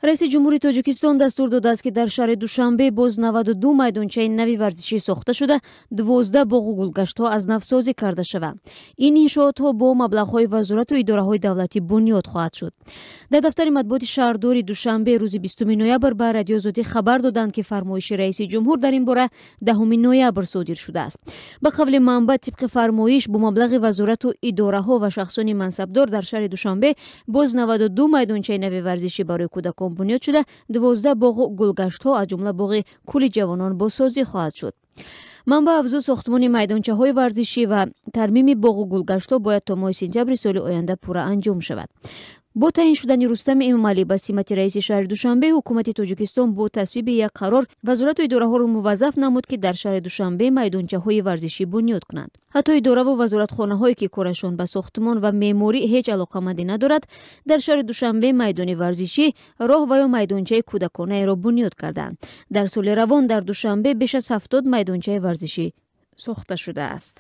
Раиси ҷумҳури Тоҷикистон дастур додааст, ки дар шаҳри Душанбе боз 92 майдончаи нави варзишӣ сохта шуда, 12 боғу гулгаштҳо аз навсозӣ карда шаванд. Ин иншоотҳо бо маблағҳои вазорату идораҳои давлатӣ бунёд хоҳад шуд. Дар дафтари матбуоти шаҳрдори Душанбе рӯзи 20 ноябр ба Радиои Озодӣ хабар доданд, ки фармоиши раиси ҷумҳур дар ин бора 10 ноябр содир шудааст. Ба қавли манбаъ, тибқи фармоиш, бо маблағи вазорату идораҳо ва шахсони мансабдор дар шаҳри Душанбе боз 92 майдончаи нави варзишӣ барои кӯдакон бунёд шуда, 12 боғу гулгаштҳо, аз ҷумла боғи кӯли ҷавонон, бозсозӣ хоҳад шуд. Манбаъ афзуд, сохтмони майдончаҳои варзишӣ ва тармими боғу гулгаштҳо бояд то моҳи сентябри соли оянда пурра анҷом шавад. Бо таъин шудани Рустами Эмомалӣ ба симати раиси шаҳри Душанбе, ҳукумати Тоҷикистон бо тасвиби як қарор вазорату идораҳоро муваззаф намуд, ки дар шаҳри Душанбе майдончаҳои варзишӣ бунёд кунанд. Ҳатто идораву вазоратхонаҳое, ки корашон ба сохтмон ва меъморӣ ҳеҷ алоқамандӣ надорад, дар шаҳри Душанбе майдони варзишӣ, роҳ ва ё майдончаи кӯдаконаеро бунёд карданд. Дар соли равон дар Душанбе беш аз 70 майдончаи варзишӣ сохта шудааст.